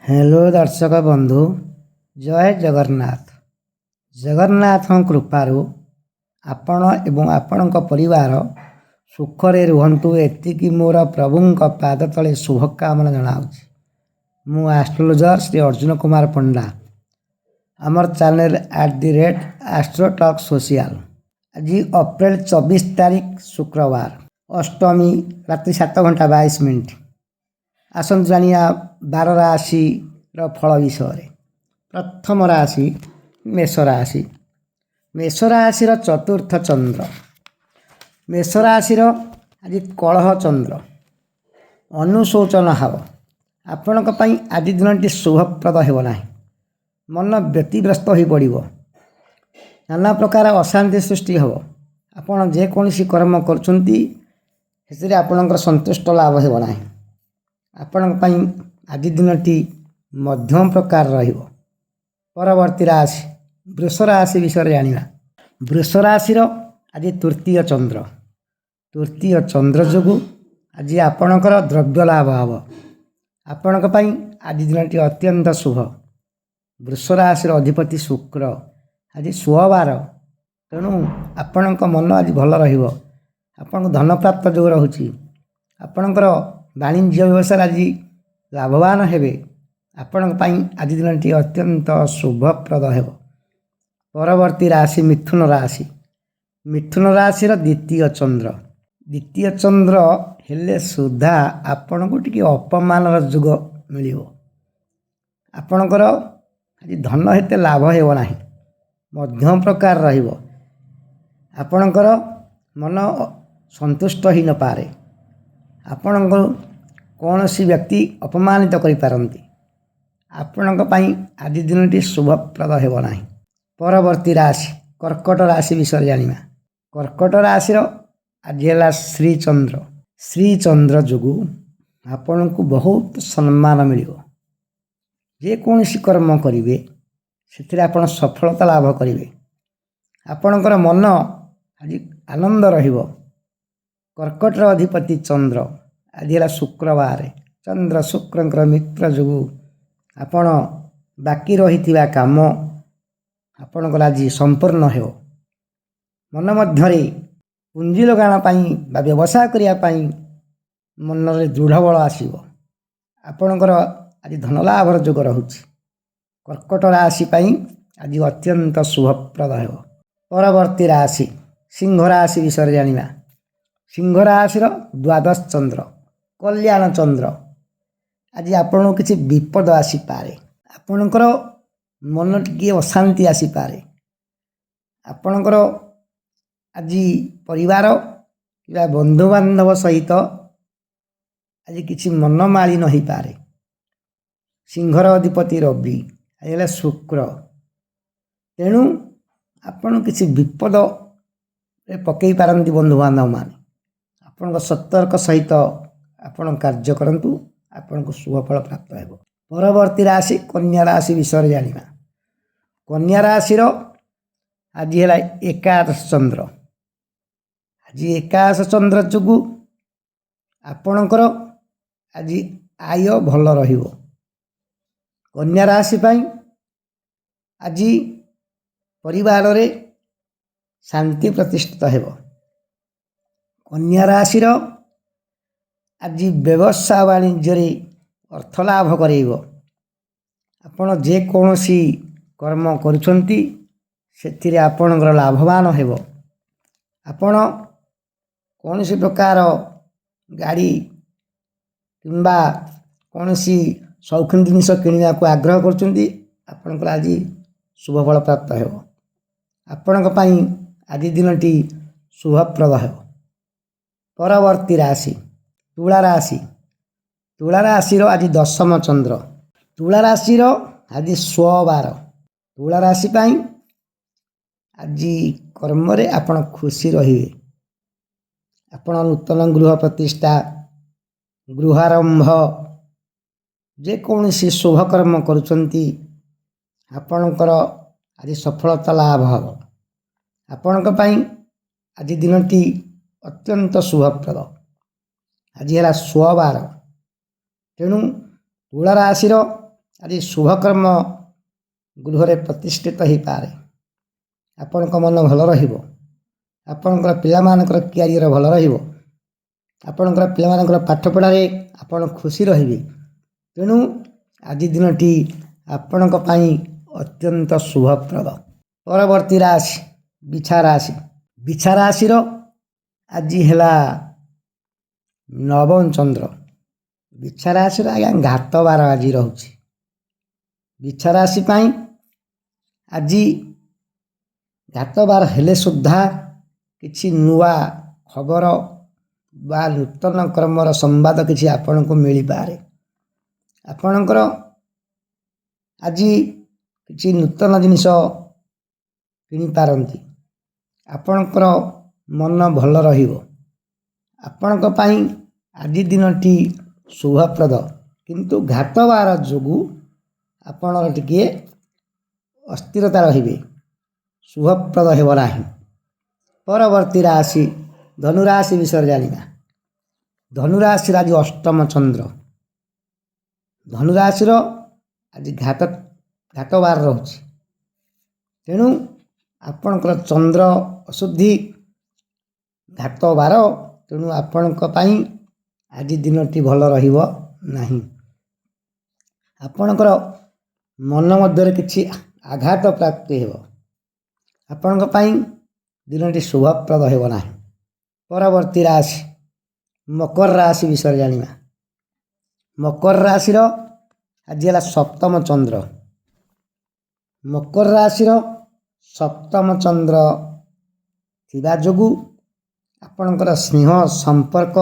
Hello ଦର୍ଶକ ବନ୍ଧୁ, ଜୟ ଜଗନ୍ନାଥ। ଜଗନ୍ନାଥଙ୍କ କୃପାରୁ ଆପଣ ଏବଂ ଆପଣଙ୍କ ପରିବାର ସୁଖରେ ରୁହନ୍ତୁ, ଏତିକି ମୋର ପ୍ରଭୁଙ୍କ ପାଦ ତଳେ ଶୁଭକାମନା ଜଣାଉଛି। ମୁଁ ଆଷ୍ଟ୍ରୋଲୋଜର ଶ୍ରୀ ଅର୍ଜୁନ କୁମାର ପଣ୍ଡା। ଆମର ଚ୍ୟାନେଲ @AstroTalk Social। ଆଜି ଅପ୍ରିଲ 24 ତାରିଖ, ଶୁକ୍ରବାର, ଅଷ୍ଟମୀ, ରାତି 7 ଘଣ୍ଟା 22 ମିନିଟ୍। ଆସନ୍ତୁ ଜାଣିବା 12 ରାଶିର ଫଳ ବିଷୟରେ। ପ୍ରଥମ ରାଶି ମେଷ ରାଶି। ମେଷ ରାଶିର ଚତୁର୍ଥ ଚନ୍ଦ୍ର। ମେଷ ରାଶିର ଆଜି କଳହ ଚନ୍ଦ୍ର, ଅନୁଶୋଚନ ହେବ। ଆପଣଙ୍କ ପାଇଁ ଆଜି ଦିନଟି ଶୁଭପ୍ରଦ ହେବ ନାହିଁ। ମନ ବ୍ୟତିବ୍ୟସ୍ତ ହୋଇପଡ଼ିବ। ନାନା ପ୍ରକାର ଅଶାନ୍ତି ସୃଷ୍ଟି ହେବ। ଆପଣ ଯେକୌଣସି କର୍ମ କରୁଛନ୍ତି, ସେଥିରେ ଆପଣଙ୍କର ସନ୍ତୁଷ୍ଟ ଲାଭ ହେବ ନାହିଁ। ଆପଣଙ୍କ ପାଇଁ ଆଜି ଦିନଟି ମଧ୍ୟମ ପ୍ରକାର ରହିବ। ପରବର୍ତ୍ତୀ ରାଶି ବୃଷ ରାଶି ବିଷୟରେ ଜାଣିବା। ବୃଷ ରାଶିର ଆଜି ତୃତୀୟ ଚନ୍ଦ୍ର। ତୃତୀୟ ଚନ୍ଦ୍ର ଯୋଗୁଁ ଆଜି ଆପଣଙ୍କର ଦ୍ରବ୍ୟ ଲାଭ ହେବ। ଆପଣଙ୍କ ପାଇଁ ଆଜି ଦିନଟି ଅତ୍ୟନ୍ତ ଶୁଭ। ବୃଷ ରାଶିର ଅଧିପତି ଶୁକ୍ର। ଆଜି ସ୍ୱବାର, ତେଣୁ ଆପଣଙ୍କ ମନ ଆଜି ଭଲ ରହିବ। ଆପଣଙ୍କ ଧନପ୍ରାପ୍ତ ଯୋଗ ରହୁଛି। ଆପଣଙ୍କର ବାଣିଜ୍ୟ ବ୍ୟବସାୟରେ ଆଜି ଲାଭବାନ ହେବେ। ଆପଣଙ୍କ ପାଇଁ ଆଜି ଦିନଟି ଅତ୍ୟନ୍ତ ଶୁଭପ୍ରଦ ହେବ। ପରବର୍ତ୍ତୀ ରାଶି ମିଥୁନ ରାଶି। ମିଥୁନ ରାଶିର ଦ୍ୱିତୀୟ ଚନ୍ଦ୍ର। ଦ୍ୱିତୀୟ ଚନ୍ଦ୍ର ହେଲେ ସୁଦ୍ଧା ଆପଣଙ୍କୁ ଟିକେ ଅପମାନର ଯୋଗ ମିଳିବ। ଆପଣଙ୍କର ଆଜି ଧନ ଏତେ ଲାଭ ହେବ ନାହିଁ, ମଧ୍ୟମ ପ୍ରକାର ରହିବ। ଆପଣଙ୍କର ମନ ସନ୍ତୁଷ୍ଟ ହୋଇନପାରେ। ଆପଣଙ୍କୁ କୌଣସି ବ୍ୟକ୍ତି ଅପମାନିତ କରିପାରନ୍ତି। ଆପଣଙ୍କ ପାଇଁ ଆଜି ଦିନଟି ଶୁଭପ୍ରଦ ହେବ ନାହିଁ। ପରବର୍ତ୍ତୀ ରାଶି କର୍କଟ ରାଶି ବିଷୟରେ ଜାଣିବା। କର୍କଟ ରାଶିର ଆଜି ହେଲା ଶ୍ରୀଚନ୍ଦ୍ର। ଶ୍ରୀଚନ୍ଦ୍ର ଯୋଗୁଁ ଆପଣଙ୍କୁ ବହୁତ ସମ୍ମାନ ମିଳିବ। ଯେକୌଣସି କର୍ମ କରିବେ, ସେଥିରେ ଆପଣ ସଫଳତା ଲାଭ କରିବେ। ଆପଣଙ୍କର ମନ ଆଜି ଆନନ୍ଦ ରହିବ। କର୍କଟର ଅଧିପତି ଚନ୍ଦ୍ର। ଆଜି ହେଲା ଶୁକ୍ରବାର। ଚନ୍ଦ୍ର ଶୁକ୍ରଙ୍କର ମିତ୍ର ଯୋଗୁଁ ଆପଣ ବାକି ରହିଥିବା କାମ ଆପଣଙ୍କର ଆଜି ସମ୍ପୂର୍ଣ୍ଣ ହେବ। ମନ ମଧ୍ୟରେ ପୁଞ୍ଜି ଲଗାଣ ପାଇଁ ବା ବ୍ୟବସାୟ କରିବା ପାଇଁ ମନରେ ଦୃଢ଼ ବଳ ଆସିବ। ଆପଣଙ୍କର ଆଜି ଧନଲାଭର ଯୋଗ ରହୁଛି। କର୍କଟ ରାଶି ପାଇଁ ଆଜି ଅତ୍ୟନ୍ତ ଶୁଭପ୍ରଦ ହେବ। ପରବର୍ତ୍ତୀ ରାଶି ସିଂହ ରାଶି ବିଷୟରେ ଜାଣିବା। ସିଂହ ରାଶିର ଦ୍ୱାଦଶ ଚନ୍ଦ୍ର, କଲ୍ୟାଣ ଚନ୍ଦ୍ର। ଆଜି ଆପଣଙ୍କୁ କିଛି ବିପଦ ଆସିପାରେ। ଆପଣଙ୍କର ମନ ଟିକିଏ ଅଶାନ୍ତି ଆସିପାରେ। ଆପଣଙ୍କର ଆଜି ପରିବାର କିମ୍ବା ବନ୍ଧୁବାନ୍ଧବ ସହିତ ଆଜି କିଛି ମନମାଳିନ୍ୟ ହୋଇପାରେ। ସିଂହର ଅଧିପତି ରବି, ଆଜି ହେଲା ଶୁକ୍ର। ତେଣୁ ଆପଣ କିଛି ବିପଦରେ ପକାଇ ପାରନ୍ତି ବନ୍ଧୁବାନ୍ଧବମାନେ। ଆପଣଙ୍କ ସତର୍କ ସହିତ ଆପଣ କାର୍ଯ୍ୟ କରନ୍ତୁ, ଆପଣଙ୍କୁ ଶୁଭଫଳ ପ୍ରାପ୍ତ ହେବ। ପରବର୍ତ୍ତୀ ରାଶି କନ୍ୟା ରାଶି ବିଷୟରେ ଜାଣିବା। କନ୍ୟା ରାଶିର ଆଜି ହେଲା ଏକାଦଶ ଚନ୍ଦ୍ର। ଆଜି ଏକାଦଶ ଚନ୍ଦ୍ର ଯୋଗୁଁ ଆପଣଙ୍କର ଆଜି ଆୟ ଭଲ ରହିବ। କନ୍ୟା ରାଶି ପାଇଁ ଆଜି ପରିବାରରେ ଶାନ୍ତି ପ୍ରତିଷ୍ଠିତ ହେବ। କନ୍ୟା ରାଶିର ଆଜି ବ୍ୟବସାୟ ବାଣିଜ୍ୟରେ ଅର୍ଥ ଲାଭ କରାଇବ। ଆପଣ ଯେକୌଣସି କର୍ମ କରୁଛନ୍ତି, ସେଥିରେ ଆପଣଙ୍କର ଲାଭବାନ ହେବ। ଆପଣ କୌଣସି ପ୍ରକାର ଗାଡ଼ି କିମ୍ବା କୌଣସି ସୌଖିନ ଜିନିଷ କିଣିବାକୁ ଆଗ୍ରହ କରୁଛନ୍ତି, ଆପଣଙ୍କର ଆଜି ଶୁଭଫଳ ପ୍ରାପ୍ତ ହେବ। ଆପଣଙ୍କ ପାଇଁ ଆଜି ଦିନଟି ଶୁଭପ୍ରଦ ହେବ। ପରବର୍ତ୍ତୀ ରାଶି ତୁଳା ରାଶି। ତୁଳା ରାଶିର ଆଜି ଦଶମ ଚନ୍ଦ୍ର। ତୁଳା ରାଶିର ଆଜି ସ୍ୱବାର। ତୁଳା ରାଶି ପାଇଁ ଆଜି କର୍ମରେ ଆପଣ ଖୁସି ରହିବେ। ଆପଣ ନୂତନ ଗୃହ ପ୍ରତିଷ୍ଠା, ଗୃହାରମ୍ଭ, ଯେକୌଣସି ଶୁଭ କର୍ମ କରୁଛନ୍ତି, ଆପଣଙ୍କର ଆଜି ସଫଳତା ଲାଭ ହେବ। ଆପଣଙ୍କ ପାଇଁ ଆଜି ଦିନଟି ଅତ୍ୟନ୍ତ ଶୁଭପ୍ରଦ। ଆଜି ହେଲା ସ୍ୱବାର, ତେଣୁ ତୁଳା ରାଶିର ଆଜି ଶୁଭକର୍ମ ଗୃହରେ ପ୍ରତିଷ୍ଠିତ ହୋଇପାରେ। ଆପଣଙ୍କ ମନ ଭଲ ରହିବ। ଆପଣଙ୍କର ପିଲାମାନଙ୍କର କ୍ୟାରିୟର ଭଲ ରହିବ। ଆପଣଙ୍କର ପିଲାମାନଙ୍କର ପାଠପଢ଼ାରେ ଆପଣ ଖୁସି ରହିବେ। ତେଣୁ ଆଜି ଦିନଟି ଆପଣଙ୍କ ପାଇଁ ଅତ୍ୟନ୍ତ ଶୁଭପ୍ରଦ। ପରବର୍ତ୍ତୀ ରାଶି ବିଛା ରାଶି। ବିଛା ରାଶିର ଆଜି ହେଲା ନବମ ଚନ୍ଦ୍ର। ବିଛା ରାଶିର ଆଜ୍ଞା ଘାତବାର ଆଜି ରହୁଛି। ବିଛା ରାଶି ପାଇଁ ଆଜି ଘାତବାର ହେଲେ ସୁଦ୍ଧା କିଛି ନୂଆ ଖବର ବା ନୂତନ କର୍ମର ସମ୍ବାଦ କିଛି ଆପଣଙ୍କୁ ମିଳିପାରେ। ଆପଣଙ୍କର ଆଜି କିଛି ନୂତନ ଜିନିଷ କିଣିପାରନ୍ତି। ଆପଣଙ୍କର ମନ ଭଲ ରହିବ। ଆପଣଙ୍କ ପାଇଁ ଆଜି ଦିନଟି ଶୁଭପ୍ରଦ, କିନ୍ତୁ ଘାତବାର ଯୋଗୁଁ ଆପଣ ଟିକିଏ ଅସ୍ଥିରତା ରହିବେ, ଶୁଭପ୍ରଦ ହେବ ନାହିଁ। ପରବର୍ତ୍ତୀ ରାଶି ଧନୁରାଶି ବିଷୟରେ ଜାଣିବା। ଧନୁରାଶିର ଆଜି ଅଷ୍ଟମ ଚନ୍ଦ୍ର। ଧନୁରାଶିର ଆଜି ଘାତବାର ରହୁଛି। ତେଣୁ ଆପଣଙ୍କର ଚନ୍ଦ୍ର ଅଶୁଦ୍ଧି, ଘାତବାର, ତେଣୁ ଆପଣଙ୍କ ପାଇଁ ଆଜି ଦିନଟି ଭଲ ରହିବ ନାହିଁ। ଆପଣଙ୍କର ମନ ମଧ୍ୟରେ କିଛି ଆଘାତ ପ୍ରାପ୍ତି ହେବ। ଆପଣଙ୍କ ପାଇଁ ଦିନଟି ଶୁଭପ୍ରଦ ହେବ ନାହିଁ। ପରବର୍ତ୍ତୀ ରାଶି ମକର ରାଶି ବିଷୟରେ ଜାଣିବା। ମକର ରାଶିର ଆଜି ହେଲା ସପ୍ତମ ଚନ୍ଦ୍ର। ମକର ରାଶିର ସପ୍ତମ ଚନ୍ଦ୍ର ଥିବା ଯୋଗୁଁ ଆପଣଙ୍କର ସ୍ନେହ ସମ୍ପର୍କ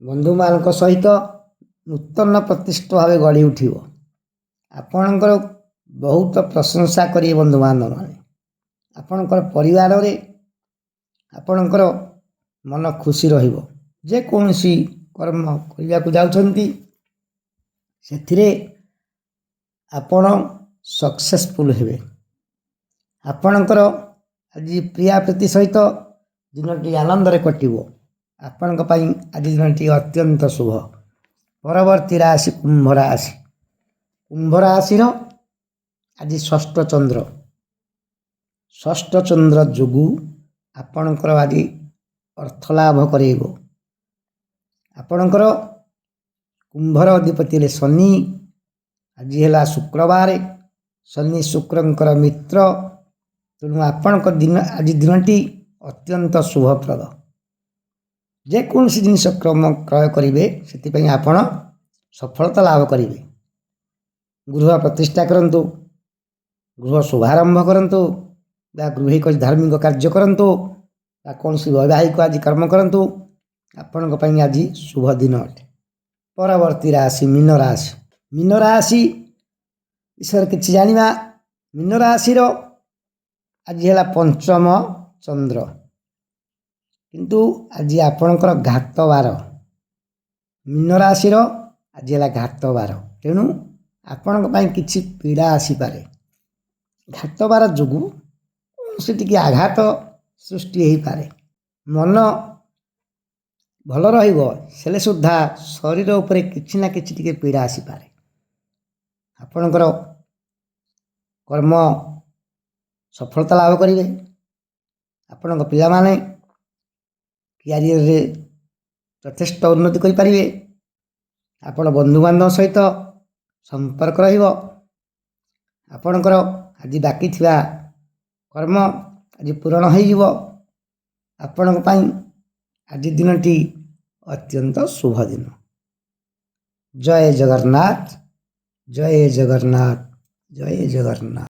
ବନ୍ଧୁମାନଙ୍କ ସହିତ ନୂତନ ପ୍ରତିଷ୍ଠା ଭାବେ ଗଢ଼ି ଉଠିବ। ଆପଣଙ୍କର ବହୁତ ପ୍ରଶଂସା କରିବେ ବନ୍ଧୁବାନ୍ଧବମାନେ। ଆପଣଙ୍କର ପରିବାରରେ ଆପଣଙ୍କର ମନ ଖୁସି ରହିବ। ଯେକୌଣସି କର୍ମ କରିବାକୁ ଯାଉଛନ୍ତି, ସେଥିରେ ଆପଣ ସକ୍ସେସଫୁଲ୍ ହେବେ। ଆପଣଙ୍କର ଆଜି ପ୍ରିୟାପ୍ରୀତି ସହିତ ଦିନଟି ଆନନ୍ଦରେ କଟିବ। ଆପଣଙ୍କ ପାଇଁ ଆଜି ଦିନଟି ଅତ୍ୟନ୍ତ ଶୁଭ। ପରବର୍ତ୍ତୀ ରାଶି କୁମ୍ଭ ରାଶି। କୁମ୍ଭ ରାଶିର ଆଜି ଷଷ୍ଠ ଚନ୍ଦ୍ର। ଷଷ୍ଠ ଚନ୍ଦ୍ର ଯୋଗୁଁ ଆପଣଙ୍କର ଆଜି ଅର୍ଥଲାଭ କରେଇବ। ଆପଣଙ୍କର କୁମ୍ଭର ଅଧିପତି ହେଲେ ଶନି। ଆଜି ହେଲା ଶୁକ୍ରବାର, ଶନି ଶୁକ୍ରଙ୍କର ମିତ୍ର। ତେଣୁ ଆପଣଙ୍କ ଦିନ ଆଜି ଦିନଟି ଅତ୍ୟନ୍ତ ଶୁଭପ୍ରଦ। ଯେକୌଣସି ଜିନିଷ କ୍ରୟ କରିବେ, ସେଥିପାଇଁ ଆପଣ ସଫଳତା ଲାଭ କରିବେ। ଗୃହ ପ୍ରତିଷ୍ଠା କରନ୍ତୁ, ଗୃହ ଶୁଭାରମ୍ଭ କରନ୍ତୁ ବା ଗୃହିକ ଧାର୍ମିକ କାର୍ଯ୍ୟ କରନ୍ତୁ ବା କୌଣସି ବୈବାହିକ ଆଜି କର୍ମ କରନ୍ତୁ, ଆପଣଙ୍କ ପାଇଁ ଆଜି ଶୁଭ ଦିନ ଅଟେ। ପରବର୍ତ୍ତୀ ରାଶି ମୀନ ରାଶି। ମୀନ ରାଶି ବିଷୟରେ କିଛି ଜାଣିବା। ମୀନ ରାଶିର ଆଜି ହେଲା ପଞ୍ଚମ ଚନ୍ଦ୍ର, କିନ୍ତୁ ଆଜି ଆପଣଙ୍କର ଘାତବାର। ମୀନ ରାଶିର ଆଜି ହେଲା ଘାତବାର, ତେଣୁ ଆପଣଙ୍କ ପାଇଁ କିଛି ପୀଡ଼ା ଆସିପାରେ। ଘାତବାର ଯୋଗୁଁ କୌଣସି ଟିକେ ଆଘାତ ସୃଷ୍ଟି ହେଇପାରେ। ମନ ଭଲ ରହିବ, ହେଲେ ସୁଦ୍ଧା ଶରୀର ଉପରେ କିଛି ନା କିଛି ଟିକେ ପୀଡ଼ା ଆସିପାରେ। ଆପଣଙ୍କର କର୍ମ ସଫଳତା ଲାଭ କରିବେ। ଆପଣଙ୍କ ପିଲାମାନେ କ୍ୟାରିୟରରେ ଯଥେଷ୍ଟ ଉନ୍ନତି କରିପାରିବେ। ଆପଣ ବନ୍ଧୁବାନ୍ଧବ ସହିତ ସମ୍ପର୍କ ରହିବ। ଆପଣଙ୍କର ଆଜି ବାକି ଥିବା କର୍ମ ଆଜି ପୂରଣ ହୋଇଯିବ। ଆପଣଙ୍କ ପାଇଁ ଆଜି ଦିନଟି ଅତ୍ୟନ୍ତ ଶୁଭ ଦିନ। ଜୟ ଜଗନ୍ନାଥ, ଜୟ ଜଗନ୍ନାଥ, ଜୟ ଜଗନ୍ନାଥ।